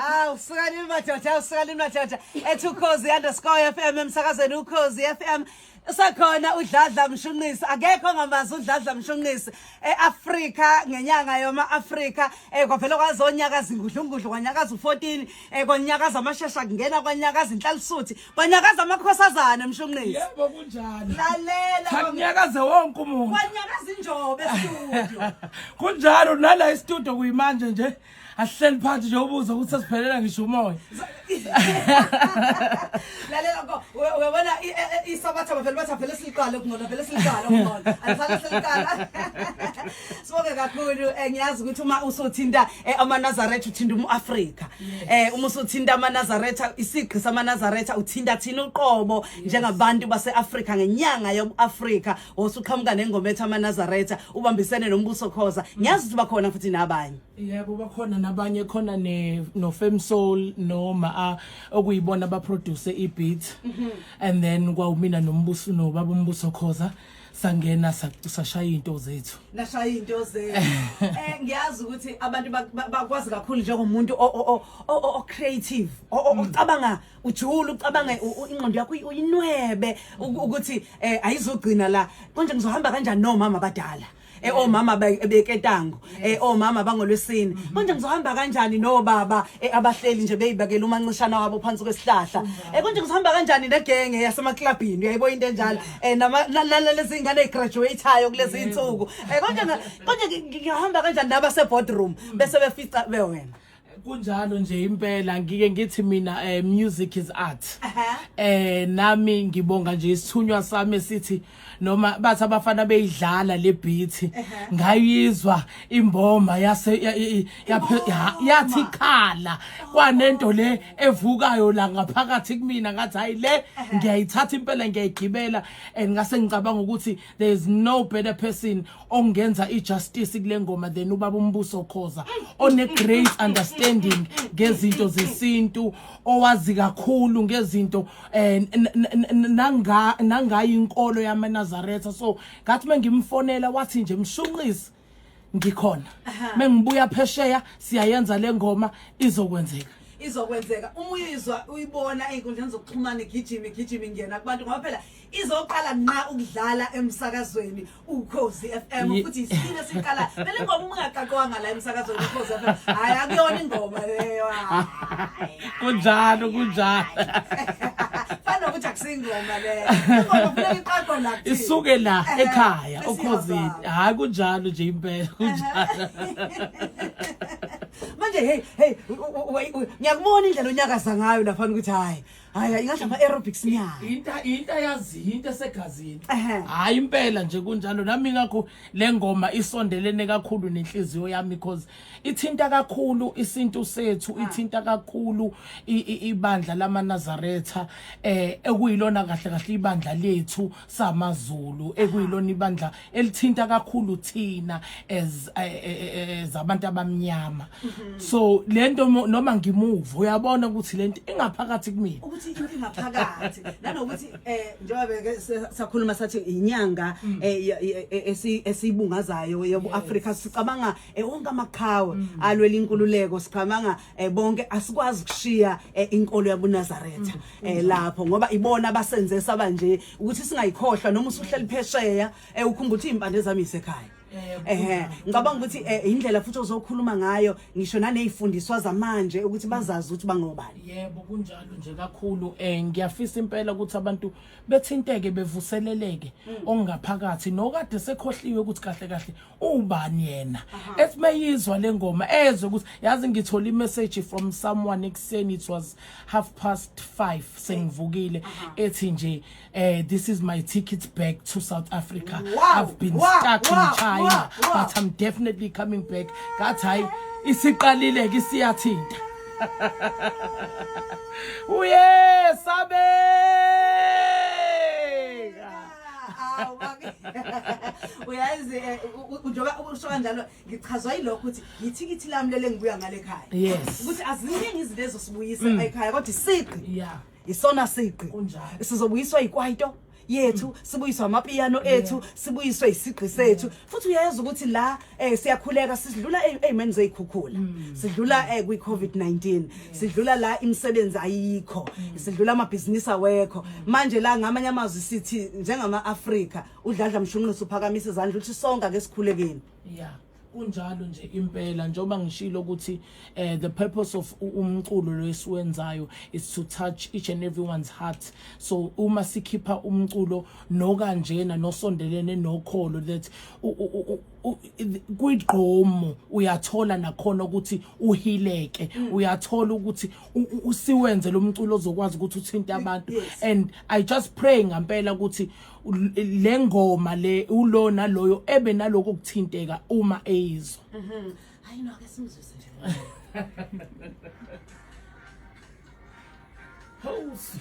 Hawu, sukanini madoda, hawu, sukanini madoda. Ethi Ukhozi_FM emsakazweni Ukhozi FM. Usakhona uDladla Mshunqisi, akekho ongamazi uDladla Mshunqisi eAfrika ngenyanga yoma Afrika. Kwavela kwazonyakaza ingudlungudlu, kwanyakaza u14, kwanyakaza amashasha, kungena kwanyakaza inhlalisuthi, kwanyakaza amakhosazana, Mshunqisi. Yebo, kunjalo. Lalela. Kunyakaze wonke umuntu. Kwanyakaza injobe e-studio. Kunjalo, nala e-studio kuyimanje nje asihleli phansi nje, ubuze ukuthi sesiphelela ngisho umoya. Lalela ko, uyabona isabatha vele bathi vele siliqale kungcono, vele siliqale kungcono, alisale siliqala. Sibonge kakhulu. Ngiyazi ukuthi uma usuthinta amaNazaretha uthinta umu-Afrika. Uma usuthinta amaNazaretha, isigqi samaNazaretha, uthinta thina uqobo njengabantu base-Afrika ngenyanga yobu-Afrika. Wosuqhamuka nengoma ethi amaNazaretha ubambisene noMbuso Khoza. Ngiyazi ukuthi bakhona futhi nabanye. Yebo, bakhona nabanye, khona ne no Fem Soul noma a okuyibona abaproduce i-beat and then kwawumina noMbuso nobaba uMbuso Khoza, sangena sashaya into zethu. Nashaya into zethu. Ngiyazi ukuthi abantu bakwazi kakhulu njengomuntu o creative, ocabanga ujule, ucabange ingqondo yakho uyinwebe ukuthi ayizogcina la. Konje ngizohamba kanjani nomama abadala, omama beketango, omama bangolwesine? Konje ngizohamba kanjani nobaba abahleli nje beyibekela umancishana wabo phansi kwesihlahla? Konje ngizohamba kanjani negenge yasemaklabhini? Uyayibona into enjalo, nama lezi ingane ezigraduateayo kulezi insuku? Konje ngihamba kanjani nabase boardroom bese befica bewena? Kunjalo nje impela. Ngike ngithi mina music is art. Nami ngibonga nje isithunywa sami esithi noma bathi abafana beyidlala le beat, ngayizwa imboma yase yathi khala kwanento le evukayo la ngaphakathi kumina. Ngathi hayi, le ngiyayithatha impela, ngiyayigibela, and ngase ngicabanga ukuthi there is no better person ongenza ijustice kule ngoma than ubaba uMbuso Khoza, one great understanding ngezinto zesintu, owazi kakhulu ngezinto nanga nangayi inkolo yamaNazaretha. So ngathi mengimfonela wathi nje, "Mshunqisi, ngikhona, mengibuya phesheya siyayenza le ngoma, izokwenzeka." Izokwenzeka. Uma uyizwa, uyibona ey'nkundleni zokuxhumana igijima, igijima, ingena kubantu, ngoba phela izoqala nqa ukudlala emsakazweni Ukhozi FM. Futhi isine siqala phela ingoma uma ungaqaqwanga la emsakazweni Ukhozi FM, hayi, akuyona ingoma leyo. Kunjalo, kunjalo. Fana nokuthi akusingoma leyo, ingoma kufuneka iqaqwe la kuthina. Isuke la ekhaya bese oKhozini. iyahamba. Hayi, kunjalo nje impela, kunjalo. Manje hey hey, ngiyakubona indlela onyakaza ngayo lapha ukuthi hayi hayi, ingathi ama aerobics nyana. Into ayaziyo, into esegazini. Hayi, impela nje kunjalo. Nami ngakho le ngoma isondelene kakhulu nenhliziyo yami because ithinta kakhulu isintu sethu, ithinta kakhulu ibandla lamaNazaretha, ekuyilona kahle kahle ibandla lethu samaZulu, ekuyilona ibandla elithinta kakhulu thina as abantu abamnyama. So lento noma ngimuva uyabona ukuthi lento ingaphakathi kumina. Ukuthi into ingaphakathi, nanokuthi njengoba beke sakhuluma sathi inyanga esiyibungazayo yobu-Afrika, sicabanga wonke amaqhawe alwela inkululeko, sicabanga bonke. Asikwazi ukushiya inkolo yabuNazaretha lapho ngoba ibona abasenze saba nje, ukuthi singayikhohlwa noma usuhleli phesheya, ukhumbula ukuthi iy'mpande zami isekhaya. Ehe, ngicabanga ukuthi indlela futhi ozokhuluma ngayo ngisho nanezifundiswa zamanje ukuthi bazazi ukuthi bangobani. Yebo, kunjalo nje kakhulu. Ngiyafisa impela ukuthi abantu bethinteke, bevuseleleke ongaphakathi nokade sekhohliwe ukuthi kahle kahle ubani yena. Ethi meyizwa le ngoma ezwe ukuthi, yazi, ngithola imessage from someone ekuseni, it was 5:30 sengivukile, ethi nje "This is my ticket back to South Africa. I've been stuck in China, but I'm definitely coming back." Ngathi hayi, isiqalile ke, isiyathinta. Uyesabeka. Awu, uyazi, njengoba usho kanjalo ngichazwa yilokho ukuthi yithikithi lami lele ngibuya ngale ekhaya. Ukuthi aziningi izinto ezosibuyisa ekhaya, kodwa isiqi isona siqi. Kunjalo. Sizobuyiswa ikwaito. yethu, sibuyiswe amapiano ethu, sibuyiswe isigqi sethu. Futhi uyayazi ukuthi la siyakhuleka, sidlula ezimeni zezikhukhula, sidlula kwi COVID-19, sidlula la imisebenzi ayikho, sidlula amabhizinisi awekho. Manje la, ngamanye amazwi sithi njengama Afrika, uDladla Mshunqisi uphakamisa izandla uthi sonke ake sikhulekeni. Yeah, kunjalo nje impela, njengoba ngishilo ukuthi the purpose of umculo lesiwenzayo is to touch each and everyone's heart. So uma sikhipha umculo nokanjena nosondelene nokholo, that kwigqomo uyathola nakhona ukuthi uhileke, uyathola ukuthi usiwenze lo mculo ozokwazi ukuthi uthinte abantu. And I just pray ngempela ukuthi le ngoma le, ulo naloyo ebe naloko kuthinteka uma eyizwa. Hayi no, ake simzwise nje. House.